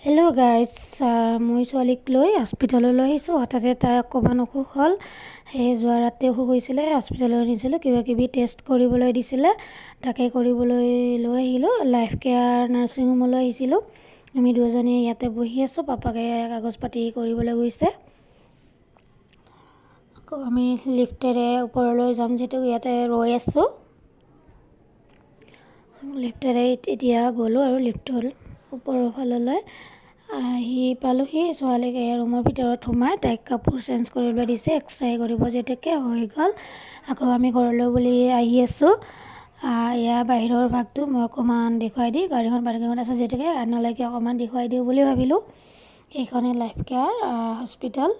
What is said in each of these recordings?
Hello' guys, মই ছোৱালীক লৈ হস্পিটেললৈ আহিছোঁ। হঠাতে তাই অকণমান অসুখ হ'ল। সেই যোৱা ৰাতি অসুখ হৈছিলে, হস্পিটেললৈ নিছিলোঁ। কিবা কিবি টেষ্ট কৰিবলৈ দিছিলে, তাকে কৰিবলৈ লৈ আহিলোঁ। লাইফ কেয়াৰ নাৰ্ছিং হোমলৈ আহিছিলোঁ। আমি দুজনী ইয়াতে বহি আছোঁ। পাপাকে কাগজ পাতি কৰিবলৈ গৈছে। আকৌ আমি লিফ্টেৰে ওপৰলৈ যাম, যিহেতু ইয়াতে ৰৈ আছোঁ। লিফ্টেৰে এতিয়া গ'লোঁ আৰু লিফ্টৰ ওপৰৰ ফাললৈ আহি পালোহি। ছোৱালীক ৰুমৰ ভিতৰত সোমাই তাইক কাপোৰ চেঞ্জ কৰিবলৈ দিছে, এক্সৰে কৰিব যিহেতুকে হৈ গ'ল। আকৌ আমি ঘৰলৈ বুলি আহি আছোঁ। এয়া বাহিৰৰ ভাগটো মই অকণমান দেখুৱাই দি, গাড়ীখন পাৰ্কিঙত আছে যিহেতুকে আনলৈকে অকণমান দেখুৱাই দিওঁ বুলি ভাবিলোঁ। এইখনে লাইফ কেয়াৰ হস্পিটেল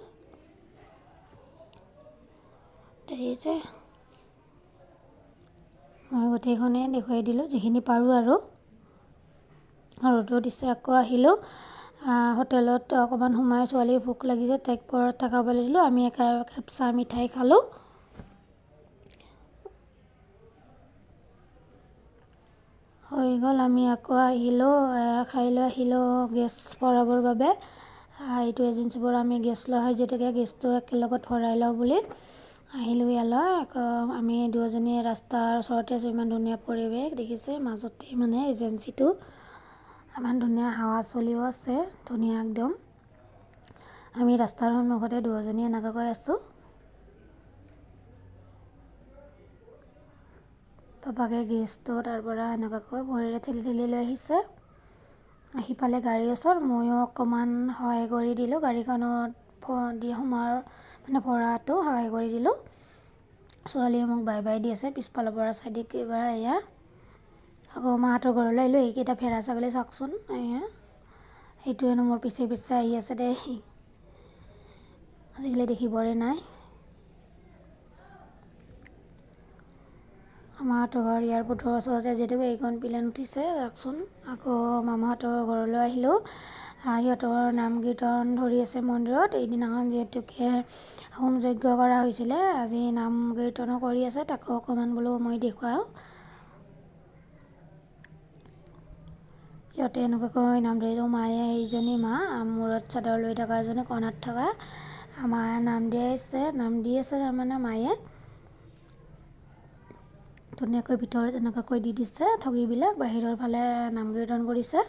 দেখিছে। মই গোটেইখনে দেখুৱাই দিলোঁ যিখিনি পাৰোঁ আৰু ৰ'দো দিছে। আকৌ আহিলোঁ হোটেলত অকণমান সোমাই, ছোৱালীৰ ভোক লাগিছে, তাইক পৰঠা খাবলৈ দিলোঁ। আমি একাপ চাহ মিঠাই খালোঁ। হৈ গ'ল। আমি আকৌ আহিলোঁ, খাই লৈ আহিলোঁ গেছ ভৰাবৰ বাবে। এইটো এজেঞ্চিৰ পৰা আমি গেছ লোৱা হয় যিহেতুকে গেছটো একেলগত ভৰাই লওঁ বুলি আহিলোঁ ইয়ালৈ। আকৌ আমি দুয়োজনীয়ে ৰাস্তাৰ ওচৰতে আছোঁ। ইমান ধুনীয়া পৰিৱেশ দেখিছে, মাজতে মানে এজেঞ্চিটো, ইমান ধুনীয়া হাৱা চলিও আছে, ধুনীয়া একদম। আমি ৰাস্তাৰ সন্মুখতে দুয়োজনী এনেকুৱাকৈ আছোঁ। পাপাকে গেছটো তাৰ পৰা এনেকুৱাকৈ ভৰিৰে ঠেলি ঠেলি লৈ আহিছে। আহি পালে গাড়ীৰ ওচৰত, ময়ো অকণমান সহায় কৰি দিলোঁ। গাড়ীখনত দি সোমোৱাৰ মানে ভৰাটো সহায় কৰি দিলোঁ। ছোৱালীয়ে মোক বাই বাই দি আছে পিছফালৰ পৰা চাই দি কিবা। এয়া আকৌ মাহঁতৰ ঘৰলৈ আহিলোঁ। এইকেইটা ভেড়া ছাগলী চাওকচোন, এয়া সেইটোৱেনো মোৰ পিছে পিছে আহি আছে দেই, আজিকালি দেখিবৰে নাই। মামাহঁতৰ ঘৰ এয়াৰপৰ্টৰ ওচৰতে যিহেতুকে এইখন প্লেন উঠিছে চাওকচোন। আকৌ মামাহঁতৰ ঘৰলৈ আহিলোঁ। সিহঁতৰ নাম কীৰ্তন ধৰি আছে মন্দিৰত। এইদিনাখন যিহেতুকে হোম যজ্ঞ কৰা হৈছিলে, আজি নাম কীৰ্তনো কৰি আছে, তাকো অকণমান বোলো মই দেখুৱাওঁ। সিহঁতে এনেকুৱাকৈ নাম ধৰিছে। মায়ে, এইজনী মা, মূৰত চাদৰ লৈ থকা এজনী কণাত থকা মায়ে নাম দিয়াইছে, নাম দি আছে। তাৰমানে মায়ে ধুনীয়াকৈ ভিতৰত এনেকুৱাকৈ দি দিছে ঠগিবিলাক, বাহিৰৰ ফালে নাম কীৰ্তন কৰিছে।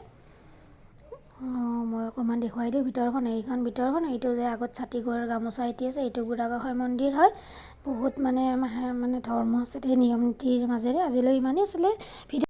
মই অকণমান দেখুৱাই দিওঁ ভিতৰখন। এইখন ভিতৰখন, এইটো যে আগত ছাতি ঘৰ গামোচা এটি আছে, এইটো বুঢ়াগোসাঁই মন্দিৰ হয়। বহুত মানে মানে ধৰ্ম আছে, সেই নিয়ম নীতিৰ মাজেৰে। আজিলৈ ইমানেই আছিলে ভিডিঅ'।